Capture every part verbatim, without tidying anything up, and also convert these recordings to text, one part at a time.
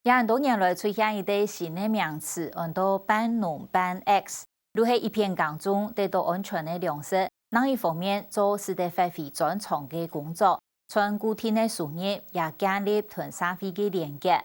也恁多年來出現一個新个名詞，安到半農半X，就係一片耕種，得到安全个糧食，另一方面做使得發揮專長个工作，賺固定个收入，也建立同社會个連結。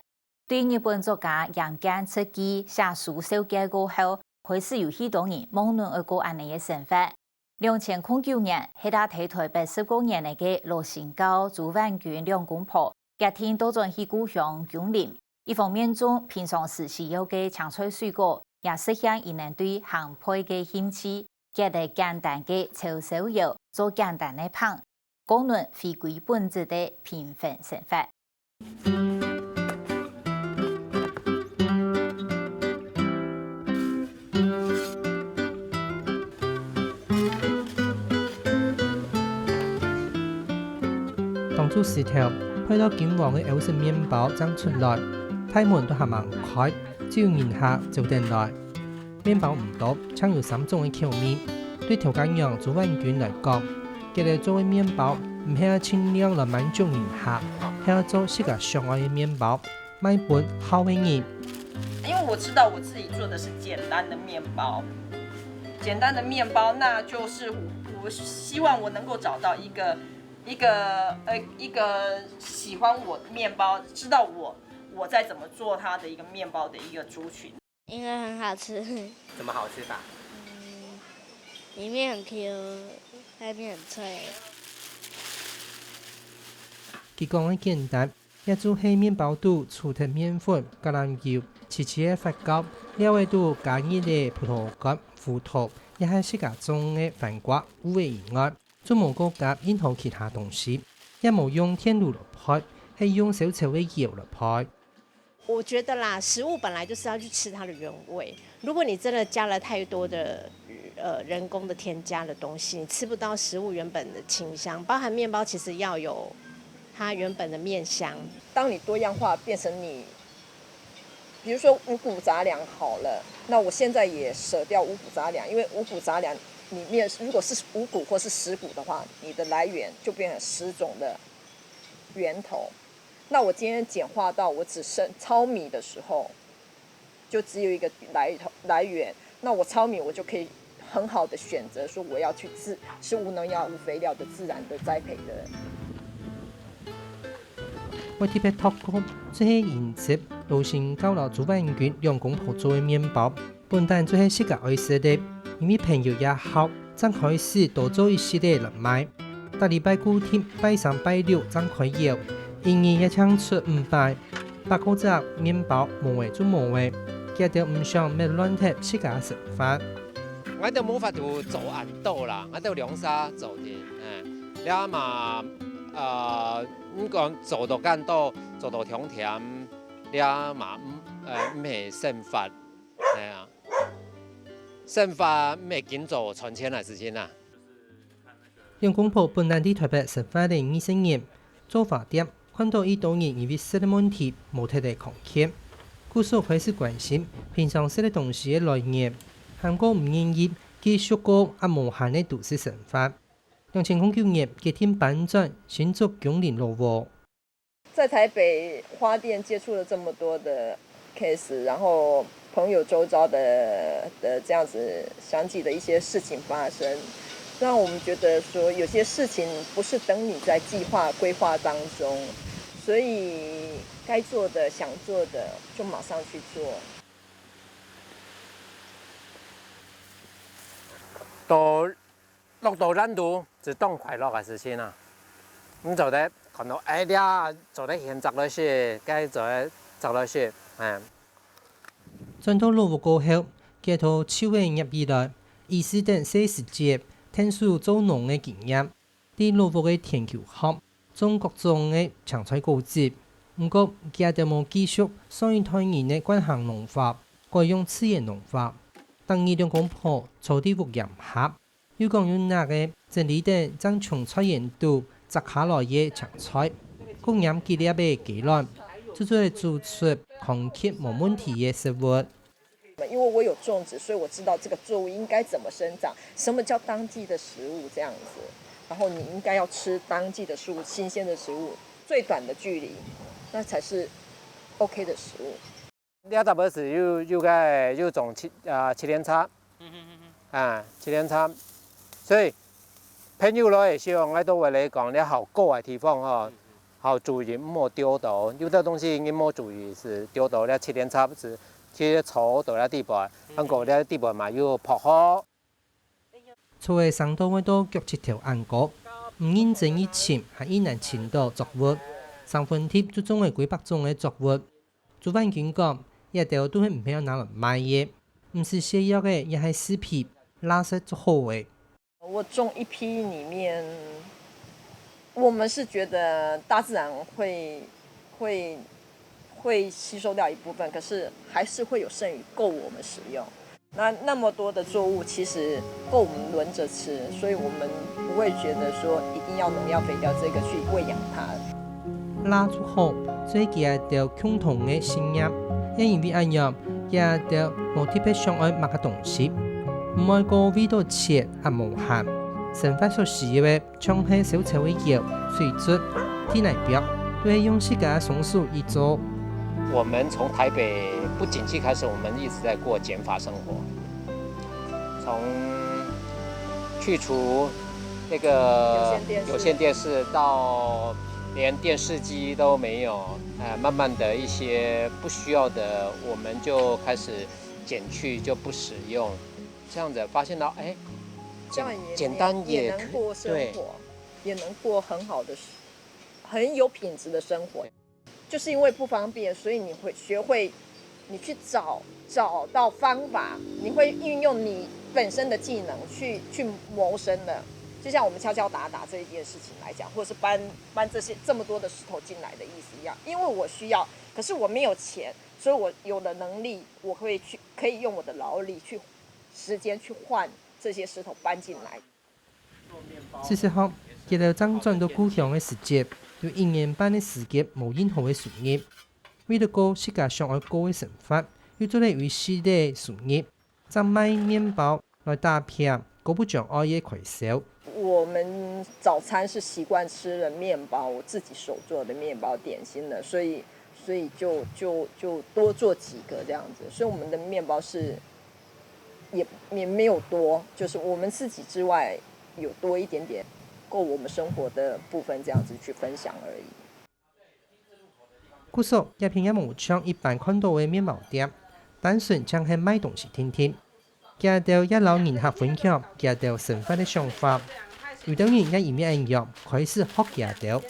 對日本作家岩見直紀寫書紹介過後，開始有許多人夢論愛過恁呢个生活。 兩千空九年，歇在臺北十過年个羅新教、朱婉君兩公婆決定倒轉去故鄉芎林。一方面種平常時需要个青菜水果，也實現佢等對烘焙个興趣，結合簡單个照燒窯，做簡單个粄，過等回歸本質个平凡生活。 當初時頭，配到金黃个歐式麵包正出來，大門都還吂開，就有人客走等來。麵包毋多，淨有三種个口味。對頭家娘朱婉君來講，佢等做个麵包毋係愛盡量來滿足人客，係愛做自家想愛个麵包， 賣分好个人。因為我知道我自己做的是簡單的麵包，簡單的麵包，那就是我希望我能夠找到一個一個呃一個喜歡我麵包，知道我我在怎麼做它的一個麵包的一個族群。因為很好吃，怎麼好吃法？嗯，裡面很 Q，外面很脆。佢講个簡單， 也就係麵包肚除忒麵粉、橄欖油、自家个發酵，料仔肚加入个葡萄乾、胡桃，也係自家種个番瓜、芋仔以外，就無過加任何其他東西，也無用電爐來焙，係用燒焦个窯來焙。我觉得啦，食物本来就是要去吃它的原味。如果你真的加了太多的呃人工的添加的东西，你吃不到食物原本的清香。包含面包，其实要有它原本的面香。当你多样化变成你，比如说五谷杂粮好了，那我现在也舍掉五谷杂粮，因为五谷杂粮里面如果是五谷或是十谷的话，你的来源就变成十种的源头。那我今天简化到我只剩糙米的时候，就只有一个来头来源，那我糙米我就可以很好的选择说我要去自是无农药、无肥料的自然的栽培的。會特別讀過，就係因為羅新教摎朱婉君兩公婆做个麵包，本旦就係自家愛食个，因為朋友也好，正開始多做一息仔來賣。 逐禮拜固定拜三、拜六正開窯，一日也淨出五擺。八九隻麵包無个就無个，佢兜毋想搣亂忒自家生活。𠊎兜無法度做恁多啦，𠊎兜兩儕做得，嗯，這嘛，呃，毋講做到恁多，做到傷悿，這嘛毋，呃，毋係生活，係啊，生活毋係緊做賺錢个事情啊。 兩公婆本來在臺北生活了二十年，做花店，看著已多人因為食个問題無忒个康健，故所開始關心平常食个東西个來源，還過毋願意繼續過恁無閒个都市生活。兩千空九年決定搬轉新竹芎林老屋。 在台北花店接触了这么多的 case，然后朋友周遭的的这样子相继的一些事情发生，让我们觉得说有些事情不是等你在计划规划当中，所以该做的、想做的就马上去做。都 落到爛路，係當快樂个事情啊！毋做得看到，哎呀，做得現摘來食，該做得摘來食，哎。轉到老屋過後，佢兜就業以來，已使等細時節𢯭手做農个經驗，在老屋个田坵項種各種个青菜果子。毋過，佢兜無繼續上一代人个慣行農法，改用自然農法。逐日兩公婆坐在屋簷下， 又講又搦个整理等正從菜園肚摘下來个青菜，各拈幾粒仔雞卵，就做得煮出康健無問題个食物。因為我有種植，所以我知道這個作物應該怎麼生長，什麼叫當季的食物這樣子。然後你應該要吃當季的食物，新鮮的食物，最短的距離，那才是 OK 的食物。這搭位係有有个有種七啊七輪車，啊七輪車，所以朋友來个時候，𠊎都會來講，這好高个地方吼，好注意毋好丟到，有兜東西你無注意係丟到，這七輪車係去坐到這地步，還過這地步嘛有薄荷。 草仔生到會到腳膝頭恁高，毋認真去尋，還已難尋到作物。生份地就種了幾百種个作物。朱萬軍講，這兜都係毋曉拿來賣个，毋使洗藥个，也係施肥，罅色就好了。我種一批裡面，我們是覺得大自然會會會吸收掉一部分，可是還是會有剩餘夠我們使用。那那麼多的作物其實夠我們輪着吃，所以我們不會覺得說一定要農藥肥料這個去餵養它。罅就好，做佢兜共同个信念，也因為恁樣，佢兜無特別想愛麼个東西，毋會過為到錢而無閒。生活所需要个，像係燒柴个窯、水圳、地泥壁，都係用自家个雙手去做。我們從台北不景氣開始，我們一直在過減法生活，從去除那个有线电视到连电视机都没有，呃，慢慢的一些不需要的，我们就开始减去，就不使用。这样子发现到，哎，这样也简单也也能过生活，也能过很好的，很有品质的生活。就是因为不方便，所以你会学会，你去找找到方法，你会运用你本身的技能去去谋生的。就像我们敲敲打打这一件事情来讲，或者是搬搬这些这么多的石头进来的意思一样，因为我需要，可是我没有钱，所以我有的能力，我会去可以用我的劳力去时间去换这些石头搬进来。事實上，佢兜正轉到故鄉个時節，有一年半个時間無任何个收入。為得過自家想愛過个生活，又做得維持个收入，正賣麵包來打平，過不將愛个開銷。我们早餐是习惯吃的面包，我自己手做的面包点心的，所以所以就就就多做几个这样子，所以我们的面包是也也没有多，就是我们自己之外有多一点点，够我们生活的部分这样子去分享而已。故所，這片也無像一般看到个麵包店，單純淨係賣東西定定。佢兜也摎人客分享佢兜生活个想法，有兜人也因為恁樣開始學佢兜。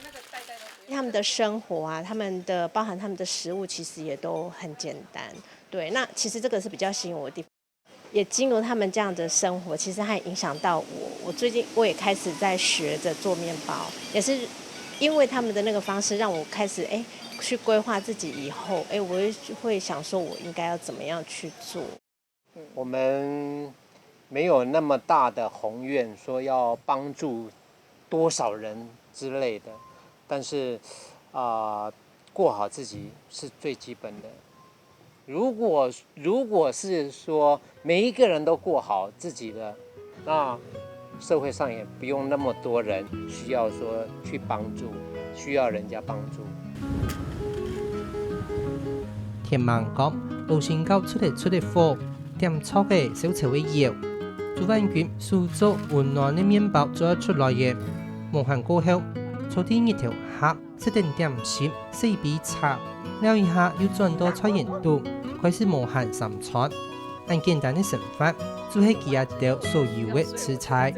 他们的生活啊，他们的包含他们的食物，其实也都很简单。对，那其实这个是比较吸引我的地方。也经由他们这样的生活，其实它也影响到我。我最近我也开始在学着做面包，也是因为他们的那个方式，让我开始哎去规划自己以后，哎，我会会想说我应该要怎么样去做。我们没有那么大的宏愿，说要帮助多少人之类的，但是啊、呃过好自己是最基本的。如果如果是说每一个人都过好自己的，那社会上也不用那么多人需要说去帮助，需要人家帮助。天網閣，老身教出个出个貨，點著个小丑个腰。朱萬軍手做溫暖个麵包做出來个，無閒過後，坐在日頭下，食等點心，食一杯茶，尞一下又轉到菜園肚，開始無閒三餐。恁簡單个生活，就係佢兜所有个食材。